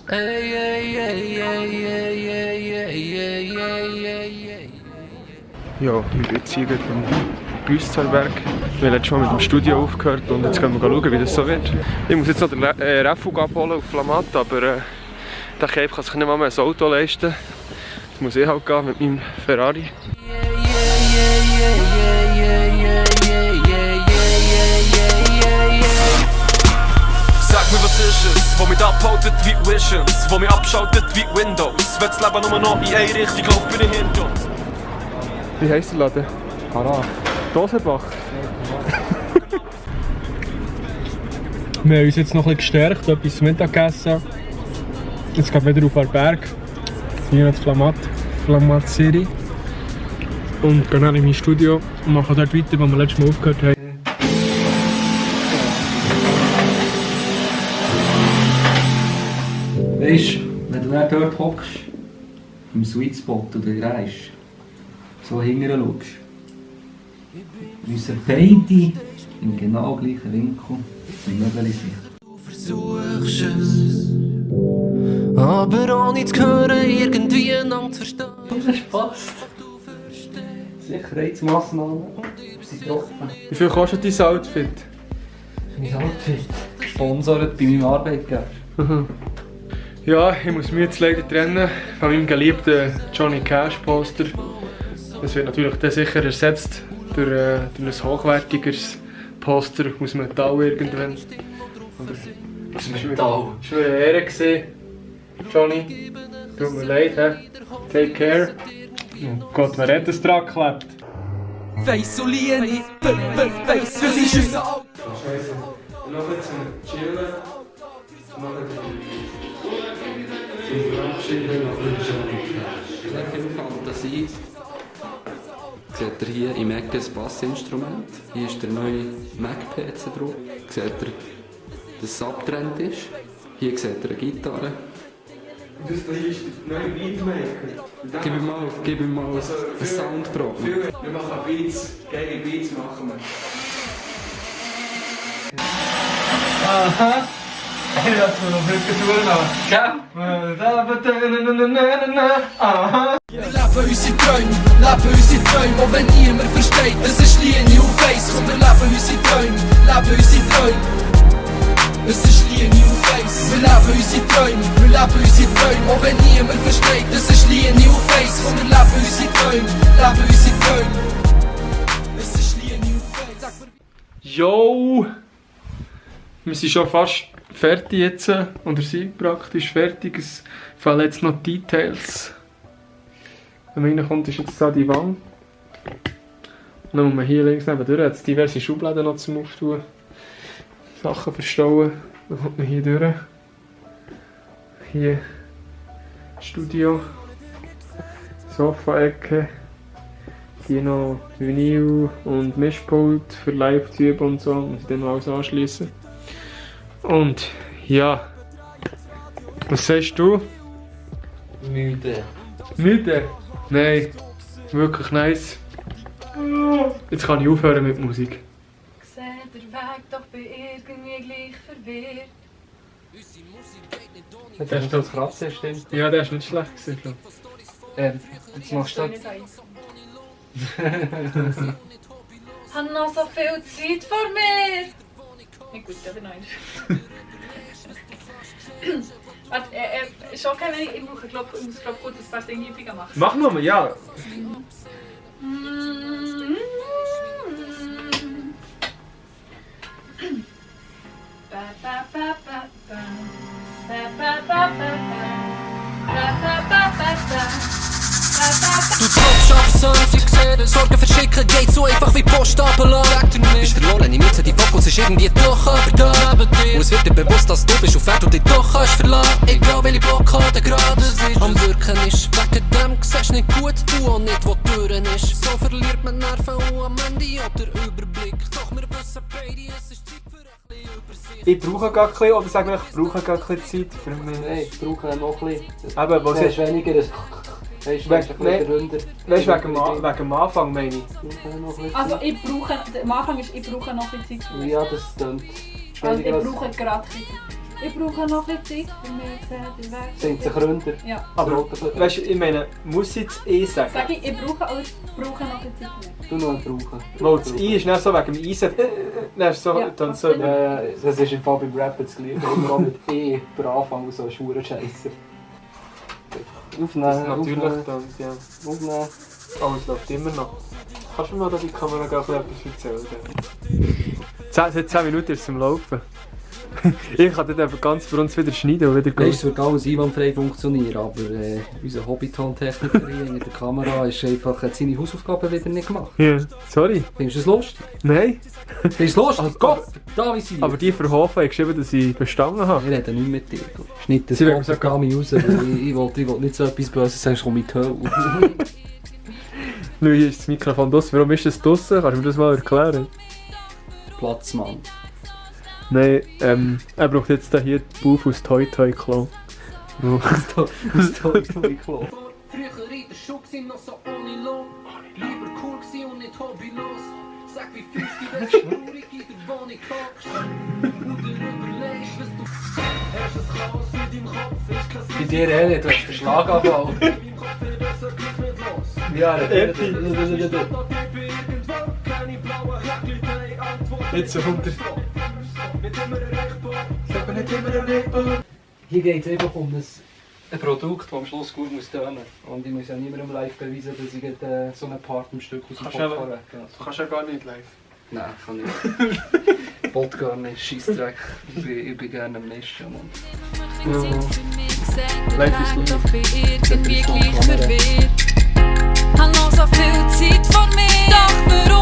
Ja, ich bin jetzt hier beim Güsterberg. Wir haben letztes Mal mit dem Studio aufgehört und jetzt können wir schauen, wie das so wird. Ich muss jetzt noch den Refug abholen auf Flamatt, aber der Cape kann sich nicht mal mehr ein Auto leisten. Jetzt muss ich halt gehen mit meinem Ferrari. Sag mir, was ist es, wo mich abhaltet wie Visions, wo mich abschaltet wie Windows. Wenn das Leben nur noch in eine Richtung läuft, bin ich hinter. Wie heisst der Laden? Para. Dosenbach. Wir haben uns jetzt noch ein bisschen gestärkt, etwas zum Mittagessen. Jetzt geht wieder auf den Berg. Hier in Flamatt City. Und gehen dann in mein Studio und machen dort weiter, wo wir letztes Mal aufgehört haben. Weißt du, wenn du dann dort hockst, im Sweet Spot oder reist, so hinterher schaust, müssen beide im genau gleichen Winkel zum Möbel sein. Du versuchst es, aber ohne zu hören, irgendwie einander zu verstehen. Das passt. Sicherheitsmassnahmen sind getroffen. Wie viel kostet dein Outfit? Mein Outfit gesponsert bei meinem Arbeitgeber. Ja, ich muss mich jetzt leider trennen von meinem geliebten Johnny Cash Poster. Das wird natürlich dann sicher ersetzt durch ein hochwertigeres Poster aus Metall irgendwann. Das war eine Ehre gewesen, Johnny. Tut mir leid, he? Take care. Oh Gott, wer hat das dran geklebt? Weiss und Linie, weiss, das ist unser Auto. Scheiße. Noch zum Chillen. Noch zum Verabschieden nach dem Johnny Cash. Sehr viel Fantasie. Seht ihr hier im Ecke ein Bassinstrument. Hier ist der neue Mac-PC drauf. Seht ihr, dass es abgetrennt ist. Hier seht ihr eine Gitarre. Das hier ist der neue Beatmaker. Gib ihm mal einen Soundprobe. Wir machen Beats, geile Beats machen wir. Aha! Ich lasse mir noch nicht tun, gell? Aha! Wir leben unsere Träume, leben unsere Träume, auch wenn niemand versteht, es ist Linie auf Face. Komm, wir leben unsere Träume, leben unsere Träume. Es ist Linie auf Face. Wir leben unsere Träume, wir leben unsere Träume, auch wenn niemand versteht, es ist Linie auf Face. Komm, wir leben unsere Träume, leben unsere Träume. Es ist Linie auf Face. Yo! Wir sind schon fast fertig jetzt, oder sind praktisch fertig. Es fehlen jetzt noch Details. Wenn man reinkommt, ist jetzt da die Wand. Und dann muss man hier links nebendurch, hat es diverse Schubladen noch zum Auftun. Sachen verstauen. Dann kommt man hier durch. Hier Studio. Sofa-Ecke. Hier noch Vinyl und Mischpult für live zu üben und so. Muss ich dann noch alles anschliessen. Und ja. Was sagst du? Müde. Müde? Nein. Wirklich nice. Jetzt kann ich aufhören mit Musik. Ich seh der Weg, doch bin irgendwie gleich verwirrt. Der ist das Krasse, stimmt. Ja, der ist nicht schlecht gewesen. Jetzt machst du das. Ich habe noch so viel Zeit vor mir. Ja gut, aber nein. Warte, schon keine, ich muss glaub gut das fast irgendwie Übungen machen. Mach nochmal, ja. Du tropfst ab, sonst ich sehe Sorgen verschicken geht so einfach wie Post abladen. Bist verloren im Mitte, die Fokus ist irgendwie doch aber da. Und es wird dir bewusst, dass du bist auf wer du dich doch kannst verlassen. Egal welche Blockade gerade ist. Am Wirken ist wegen dem siehst nicht gut, du auch nicht, wo die Türen ist. So verliert man Nerven und am Ende oder Überblick. Doch wir wissen beide, es ist Zeit für ein bisschen Übersicht. Ich brauche gar ein bisschen, oder sag ich brauche gar keine Zeit für mich. Nein, ich brauche noch ein bisschen. Aber was ist weniger das. Weißt du, wegen dem Anfang meine ich. Also ich brauche, am Anfang ist, ich brauche noch ein bisschen Zeit. Ja, das stimmt. Also ich brauche gerade ein bisschen. Ich brauche noch ein bisschen Zeit, für mich den Weg. Sind sich runter? Ja. Aber weißt du, ich meine, muss ich das E sagen? Sag ich brauche, aber ich brauche noch ein bisschen mehr. Du noch brauchen. Weil das I ist nicht so wegen dem Einsetzen. Dann ist so, Ja, dann so. Das ist im Fall beim Rap das Gleiche. Immer auch mit E per Anfang und so ein Schwurenscheisser. Das ist Aufnehmen, natürlich aufnehmen, dann, ja. aufnehmen. Oh, es läuft immer noch. Kannst du mir mal da die Kamera etwas erzählen? Seit 10 Minuten ist es am Laufen. Ich kann dort eben ganz für uns wieder schneiden und wieder Nein, es wird alles einwandfrei funktionieren, aber unser Hobbytontechniker hier hinter der Kamera ist einfach, hat seine Hausaufgaben wieder nicht gemacht. Ja, sorry. Findest du es lustig? Nein. Findest du es lustig? Also, Gott, da wie sie. Aber die verhoffen haben geschrieben, dass ich bestanden habe. Ich rede nicht mit dir. Schneid das Sie werden Wort Gami raus, weil ich will nicht so etwas Böses sagen, komm mit Hölle. Schau, hier ist das Mikrofon draussen. Warum ist das draussen? Kannst du mir das mal erklären? Platzmann. Nein, er braucht jetzt hier die Buff aus Toy Toy Klo. Das Toy Klo. Früher in der Schule gsi noch so ohne Lohn. Lieber cool gsi und nicht hobbylos. Sag wie fühlst du dich, wenn du traurig in der Wohnung hockst? Und dir überlegst, was du hast ein Chaos in deinem Kopf, ist kein Bei dir ehrlich, du hast Verschlag angefangen. in meinem Kopf will das wirklich nicht los. Ja, Keine blauen Häkchen, keine Antwort. Jetzt so runter. Nicht immer erreichbar. Sag mir nicht immer erreichbar. Hier geht es einfach um ein Produkt, das am Schluss gut muss tönen. Und ich muss ja niemandem live beweisen, dass ich so einen Part im Stück aus dem Kannst Pop du habe. Du kannst ja gar nicht live. Nein, kann nicht. Wollt gar nicht, Scheissdreck. Ich bin gerne am Nest, ja, Mann. Live ist live. Doch bin irgendwie gleich verwirrt. Hab noch so viel Zeit vor mir. Doch warum